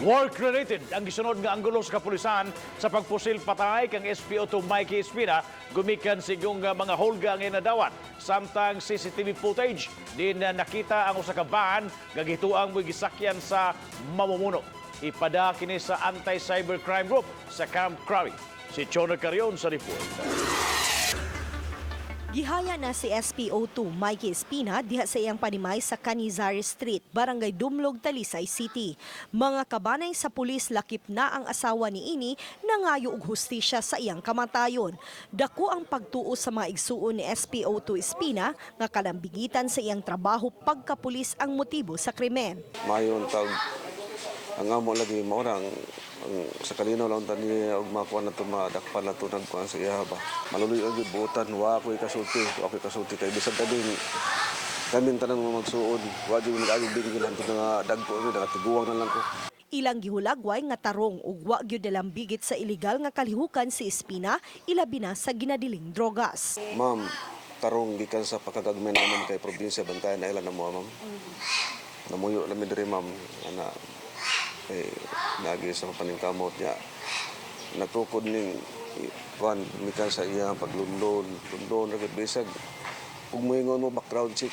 Work-related ang gisunod nga anggulo sa kapulisan sa pagpusil patay kang SPO2 Mikey Espina gumikan sa igong mga hulga ang inadawat. Samtang CCTV footage din na nakita ang usa ka van nga gihituang mo'y gisakyan sa mamumuno. Ipada kini sa Anti-Cybercrime Group sa Camp Crame. Si Chona Carion sa report. Gihaya na si SPO2 Mikey Espina diha sa iyang panimay sa Canizares Street, Barangay Dumlog, Talisay City. Mga kabanay sa pulis lakip na ang asawa ni ini nangayo og hustisya sa iyang kamatayon. Dako ang pagtuo sa mga igsuon ni SPO2 Espina nga kalambigitan sa iyang trabaho pagkapulis ang motibo sa krimen. Mayon tag ang amo lagi mao ra ang sa kalinaw lang tani og makuha na to, madakpan na to, nagkuan sa iya ba. Maluloy ang gibuotan, wa ko'y kasulti kay bisag kami kaming tanang magsuon, wa jud nag-agig bingin hantod nga dagko mi, nakatiguang na lang ko. Ilang gihulagway nga tarong ug wa gyud nalambigit sa ilegal nga kalihukan si Espina, ilabi na sa ginadiling drogas. Ma'am, tarong gikan sa pagkagagmay naman kay probinsya Bantayan Island na mo, ma'am. Namuyo lang mi diri, ma'am, ana eh nagi sa paningkamot niya. Natukod ning kuan mikan sa iya paglundon, lundon ra gyud bisag ug moingon mo background check,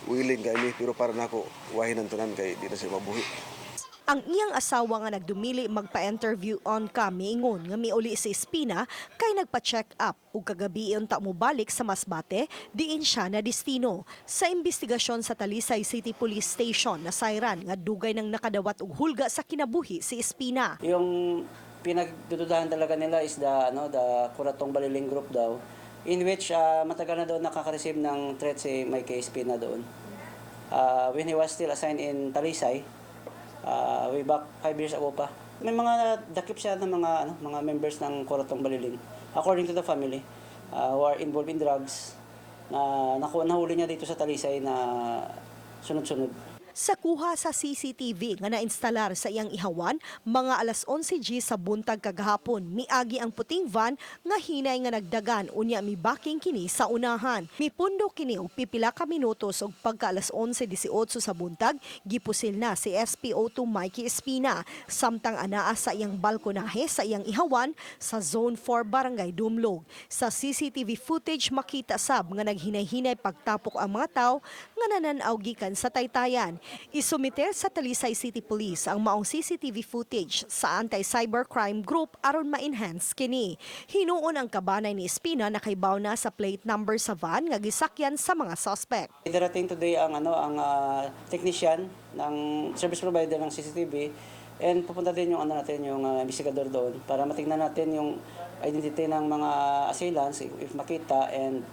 willing kay mi, pero para nako wahin ang tanan kay di na siya mabuhi. Ang iyang asawa nga nagdumili magpa-interview on cam miingon nga miuli si Espina kay nagpa-check up ug kagabi unta mobalik sa Masbate diin siya na destino. Sa investigasyon sa Talisay City Police Station, nasayran nga dugay nang nakadawat og hulga sa kinabuhi si Espina. Yung pinagdududahan talaga nila is the ano, the Kuratong Baliling Group daw, in which matagal na doon nakaka-receive ng threat si Mike Espina doon. When he was still assigned in Talisay, way back 5 years ago pa. May mga dakip siya ng mga ano, mga members ng Kuratong Baliling, according to the family, who are involved in drugs na nahuli niya dito sa Talisay na sunod-sunod. Sa kuha sa CCTV nga nainstalar sa iyang ihawan, mga alas 11 G sa buntag kagahapon, miagi ang puting van nga hinay nga nagdagan unya mibaking kini sa unahan. Mipundo kini og pipila ka minutos og pagka alas 11:18 sa buntag, gipusil na si SPO2 Mikey Espina samtang anaa sa iyang balkonahe sa iyang ihawan sa Zone 4, Barangay Dumlog. Sa CCTV footage, makita sab nga naghinay-hinay pagtapok ang mga tao nga nanan-aw gikan sa taytayan. Isumiter sa Talisay City Police ang maong CCTV footage sa Anti-Cybercrime Group aron ma-enhance kini. Hinuon ang kabanay ni Espina nakaibaw na sa plate number sa van nga gisakyan sa mga suspect. Darating today ang ano, ang technician ng service provider ng CCTV and pupunta din yung ano natin, yung investigador doon para matingnan natin yung identity ng mga assailants if makita and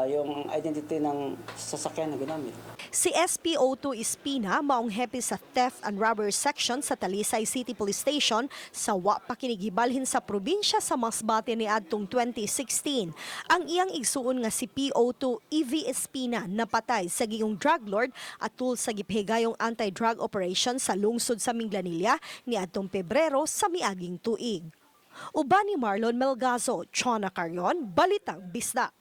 yung identity ng sasakyan na ginamit. Si SPO2 Espina maong hepe sa Theft and Robbery Section sa Talisay City Police Station sa wa pa kini gibalhin sa probinsya sa Masbate niadtong 2016. Ang iyang igsuon nga si PO2 EV Espina napatay sa giyong drug lord atul sa gipahigayong anti-drug operation sa lungsod sa Minglanilla niadtong Pebrero sa miaging tuig. Uban ni Marlon Melgazo, Chona Carion, Balitang Bisdak.